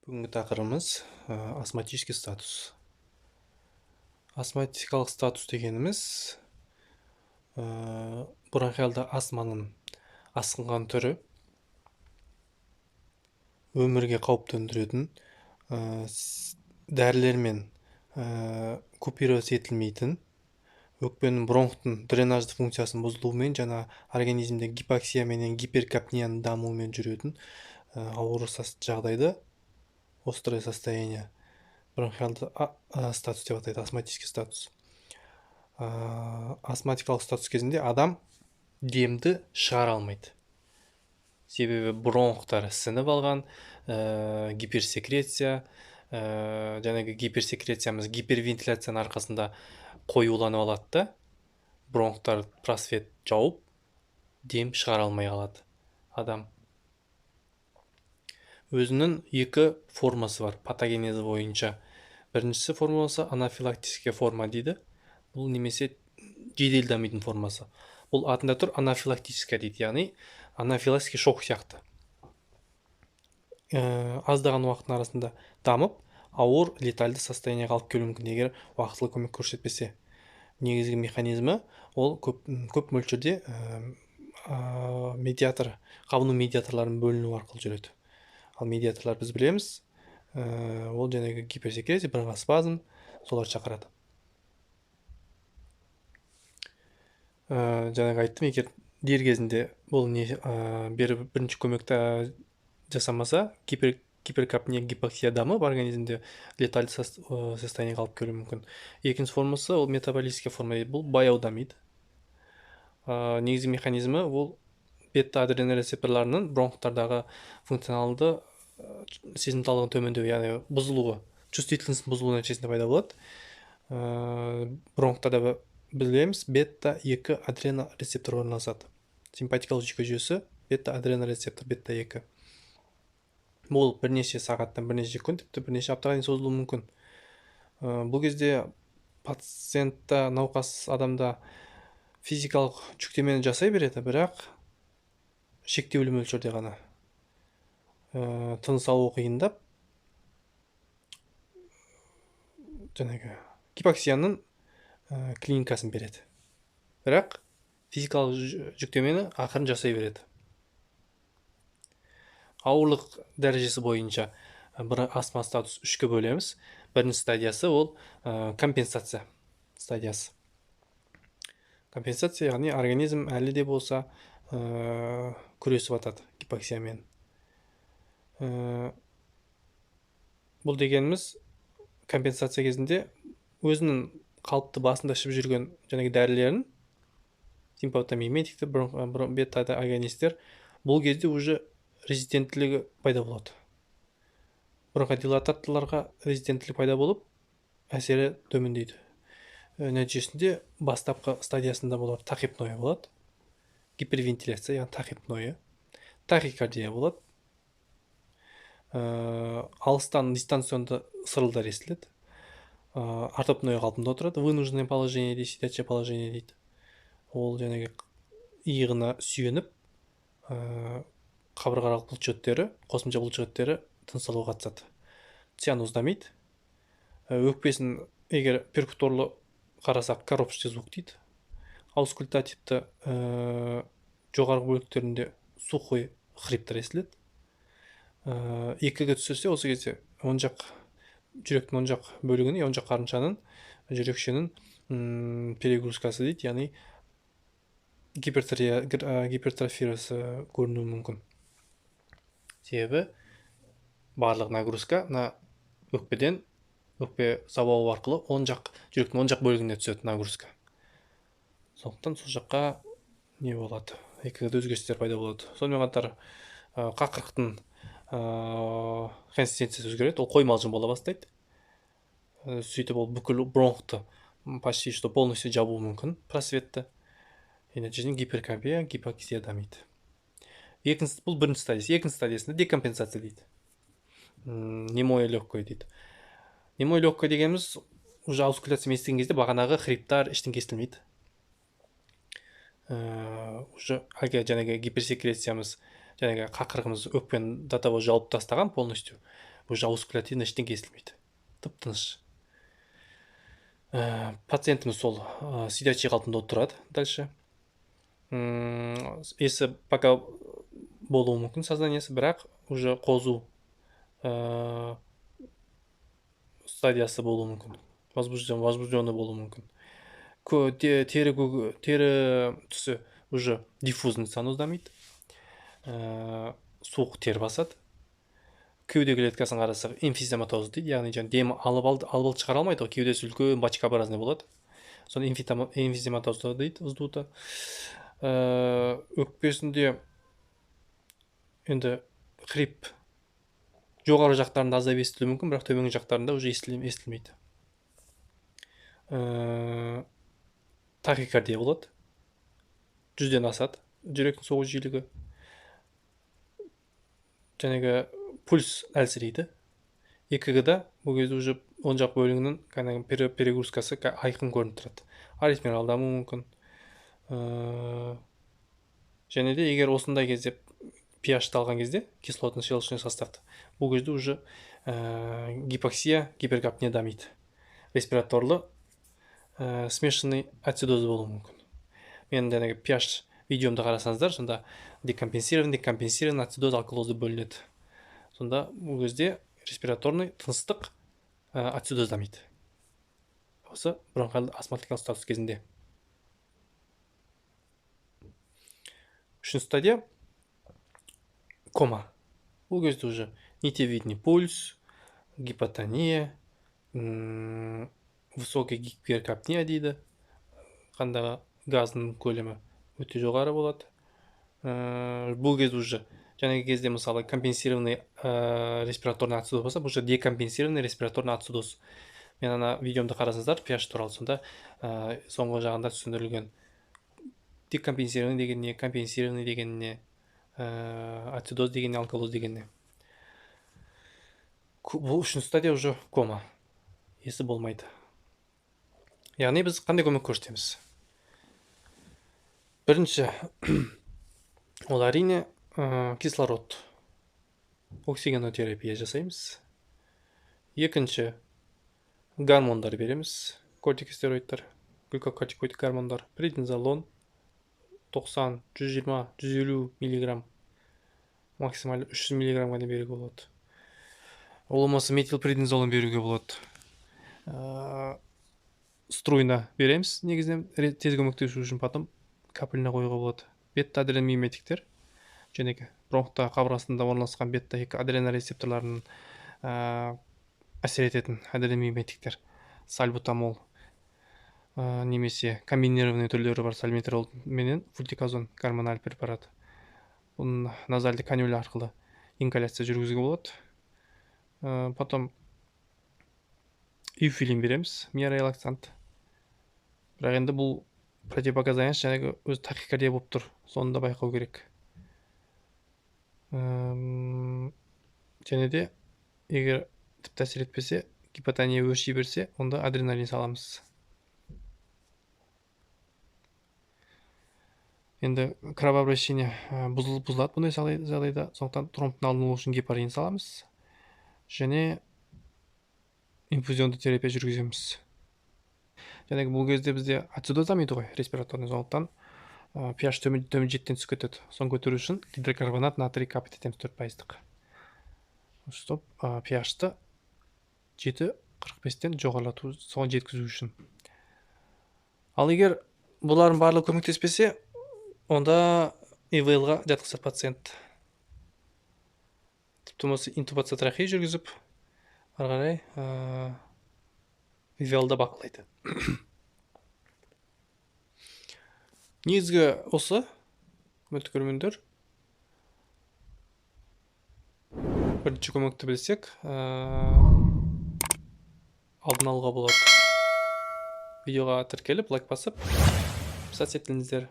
Бүгінгі тақырыбымыз астматический статус. Астматикалық статус дегеніміз бронхиалды астманың асқынған түрі, өмірге қауіп төндіретін, дәрілермен купироваться етілмейтін, өкпенің, бронхтың дренажды функциясының бұзылуымен жана организмде гипоксия менен гиперкапнияның дамуымен жүретін ауыр жағдайды, острое состояние, бронхиалды статус деп атайды, астматический статус. Астматикалық статус кезінде адам демді шығара алмайды. Себебі бронхтар ісініп алған, гиперсекреция, жаңағы гиперсекрециямыз гипервентиляцияның арқасында қоюланып алады да, бронхтар просвет жауып, дем шығара алмай қалады адам. Өзінің екі формасы бар патогенезі бойынша. Біріншісі формасы анафилактическая форма дейді. Бұл немесе жедел дамитын формасы. Бұл атында тұр, анафилактическая дейді, яғни анафилактический шок сияқты. Аздаған уақыттың арасында дамып, ауыр летальды состояниеға алып келуі мүмкін, егер уақытылы көмек көрсетпесе. Негізгі механизмі ол көп мөлшерде медиатор, қабыну медиаторларының бөлінуі арқылы жүреді. Ал медиаторлар біз білеміз, ол жаңағы гиперсекреция, бронхоспазм, солар шақырады. Жаңағы айттым, егер дер кезінде бұл не, беріп бірінші көмекті жасамаса, гиперкапния, гипоксия дамып, организмде летальды состояниеға алып келуі мүмкін. Екінші формасы ол метаболическая форма дейді, бұл баяу дамиды. Негізгі механизмі ол бета адренорецепторларының бронхтардағы функционалды сезімталдығын төмендеу, яғни бұзылуы, чувствительность бұзылуы нәтижесінде пайда болады. Бронхтарда білеміз, бета 2 адренорецептор орналасады. Симпатикалық жүйке жүйесі бета адренорецептор, бета 2. Бұл бірнеше сағаттан бірнеше күн, тіпті бірнеше аптаға дейін созылуы мүмкін. Бұл кезде пациентта, науқас адамда физикалық жүктемені жасай береді, бірақ шектеулі мөлшерде ғана. Тыныс алу қиындап, жаңағы гипоксияның клиникасын береді. Бірақ физикалық жүктемені ақырын жасай береді. Ауырлық дәрежесі бойынша бір астма статус үшке бөлеміз. Бірінші стадиясы ол компенсация стадиясы. Компенсация, яғни организм әлі де болса күресіп атады гипоксиямен. Бұл дегеніміз компенсация кезінде өзінің қалыпты басында ішіп жүрген жаңағы дәрілерін, симпатомиметикті, бета агонисттер, бұл кезде уже резистенттілігі пайда болады. Бронходилататорларға резистенттілік пайда болып, әсері төмендейді. Нәтижесінде бастапқы стадиясында бұлар тахипноя болады. Гипервентиляция, яғни тахипноя, тахикардия болады. Алыстан дистанционды сырылдар естіледі. Ортопноя қалпында отырады, вынужденное положение дейді, сидячее положение дейді. Ол жаңағы иығына сүйеніп, қабырғаралық бұлшықеттері, қосымша бұлшықеттері тыныс алуға қатысады. Цианоз дамиды. Өкпесін егер перкуторлы қарасақ, коробчатый звук дейді. Аускультативті жоғарғы бөліктерінде сухой хриптер естіледі. Екіге түсірсе, осы кезде оң жақ жүректің оң жақ бөлігінің, оң жақ қарыншаның, жүрекшенің перегрузкасы дейді, яғни гипертрофиясы көрінуі мүмкін. Себебі барлық нагрузка мына өкпеден, өкпе сабауы арқылы оң жақ жүректің оң жақ бөлігіне түседі нагрузка. Сондықтан сол жаққа не болады, екіге өзгерістер пайда болады. Сонымен қатар қақырықтың консистенциясы өзгереді, ол қоймалжың бола бастайды. Сөйтіп ол бүкіл бронхты почти что полностью жабуы мүмкін, просветті. Нәтижесінде гиперкапия, гипоксия дамиды. Екінші, бұл бірінші стадиясы. Екінші стадиясында декомпенсация дейді. Немое легкое дейді. Немое легкое дегеніміз уже аускультация естіген кезде бағанағы хриптар ештеңе естілмейді. Уже әлгі жаңағы гиперсекрециямыз, жаңағы қақырығымыз өкпені до того жауып тастаған полностью. Уже аускультативно ештеңе естілмейді, тып тыныш. Пациентіміз сол сидячий қалпында отырады дальше. Есі пока болуы мүмкін, сознание сі, бірақ уже қозу стадиясы болуы мүмкін, возбужденный болуы мүмкін. Тері түсі уже диффузный цианоз дамиды, суық тер басады. Кеуде клеткасын қарасақ, эмфизематоз дейді, яғни жаңа демі алып алды, алып алып шығара алмайды ғой, кеудесі үлкен бочкообразный болады, соны эмфизематоз дейді, вздуто. Өкпесінде енді хрип жоғары жақтарында аздап естілуі мүмкін, бірақ төменгі жақтарында уже естілмейді. Тахикардия болады, 100-ден асады жүректің соғу жиілігі, жаңағы пульс әлсірейді. ЭКГ-да бұл кезде уже оң жақ бөлігінің кәдімгі перегрузкасы айқын көрініп тұрады, аритмиялар дамуы мүмкін. Және де егер осындай кезде pH-ты алған кезде, кислотно-щелочной составты, бұл кезде уже гипоксия, гиперкапния дамиды, респираторлы смешанный ацидоз болуы мүмкін. Мен жаңағы pH видеомды қарасаңыздар, сонда декомпенсированный, компенсированный ацидоз, алкалоз деп бөлінеді. Сонда бұл кезде респираторный тыныстық ацидоз дамиды осы бронхиалды астматикалық статус кезінде. Үшінші стадия кома. Бұл кезде уже нитевидный пульс, гипотония, высокий гиперкапния дейді, қандағы газдың көлемі өте жоғары болады. Бұл кезде уже жаңағы кезде мысалы компенсированный респираторный ацидоз болса, бұл уже декомпенсированный респираторный ацидоз. Мен ана видеомды қарасаңыздар pH туралы, сонда соңғы жағында түсіндірілген декомпенсированный деген не, компенсированный деген не, ацидоз деген не, алкалоз деген не. Бұл үшінші стадия уже кома, есі болмайды. Яғни біз қандай көмек көрсетеміз? Бірінші ол әрине кислород, оксигенотерапия жасаймыз. Екінші гормондар береміз, кортикостероидтар, глюкокортикоид гормондар, преднизолон 90, 120, 150 миллиграмм, максимально 300 миллиграммға дейін беруге болады. Ол болмаса метилпреднизолон беруге болады. Струйна береміз негізінен тез көмектесу үшін, потом капельна қоюға болады. Бета-адреномиметиктер, жәнегі бронхта қабырғасында орналасқан бета екі адренорецепторларын әсер ететін адреномиметиктер, сальбутамол, немесе комбинированный түрлері бар сальметрол менен флутиказон гормональ препарат. Бұны назальды канюля арқылы ингаляция жүргізуге болады. Потом эуфиллин береміз, миорелаксант. Бірақ енді бұл противопоказания жаңағы өзі тахикардия болып тұр, соны да байқау керек. Және де егер тіпті әсер етпесе, гипотония өрши берсе, онда адреналин саламыз. Енді кровообращение бұзылады бұндай жағдайда, сондықтан тромбтың алдын алу үшін гепарин саламыз және инфузионды терапия жүргіземіз. Және бұл кезде бізде ацидоз дамиды ғой, респираторный, сондықтан pH төмен жеттен түсіп кетеді. Соны көтеру үшін гидрокарбонат натрий капать етеміз төрт пайыздық. Чтоб pH-ты жеті қырық бестен жоғарылату, соған жеткізу үшін. Ал егер бұлардың барлығы көмектеспесе, онда ИВЛ-ға жатқызады пациент. Тіпті болмаса интубация трахеи жүргізіп, ары қарай ИВЛ-да бақылайды. Негізгі осы, құрметті көрермендер. Бірінші көмекті білсек, алдын алуға болады. Видеоға тіркеліп, лайк басып, подписаться етіңіздер.